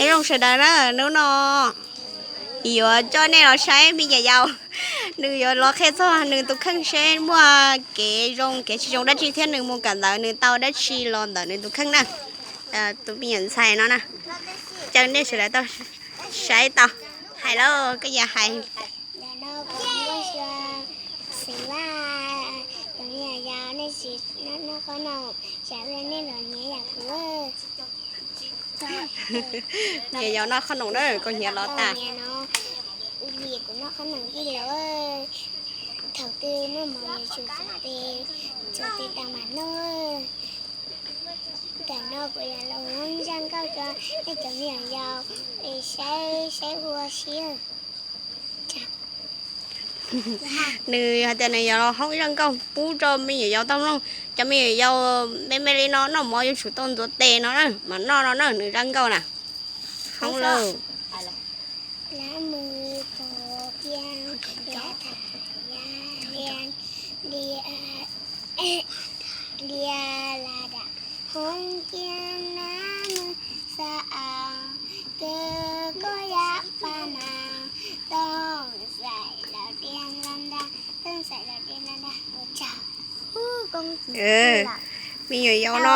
Nyob zoo sawv daws na, hnub no yuav coj nej los saib me nyuam yaus, nws yuav los qhia txog nws tus kheej seb muaj kev zoo kev tsis zoo dab tsi thiab nws mus kawm ntawv nws tau dab tsi los ntawm nws tus kheej na. Tus me nyuam ntxhais no na, caw nej sawv daws tau saib tau. Hais lauj, koj yuav hais. Xeev Vaj, cov me nyuam yaus nej tsis noj qhob noom, tsam ua nej los nyiav yam kuv. Nyuam yaus noj qhob noom na, koj nyiav los tas. Vim kuv noj qhob noom ib los, thaum twg noj mov yuav tsum txuas tes, txuas tes tas mam noj. Tam no kuv yuav los hoob zaj nkauj rau nej cov me nyuam yaus saib, saib ua si. Nws hais tias nws yuav los hoob zaj nkauj pub rau me nyuam yaus tau mloog. Cov me nyuam yaus me me li no noj mov yuav tsum tau ntxuav tes no na, mas noj no na, nws zaj nkauj na. Hoob lauj. Lab mus pom kiag, ya tham ya lias, lia la dam hoob kiag na, mus xa aus kawg koj ya pa na, tooj xais los dias la nta, tooj xais los dias la nta, ua tsaug. Me nyuam yaus no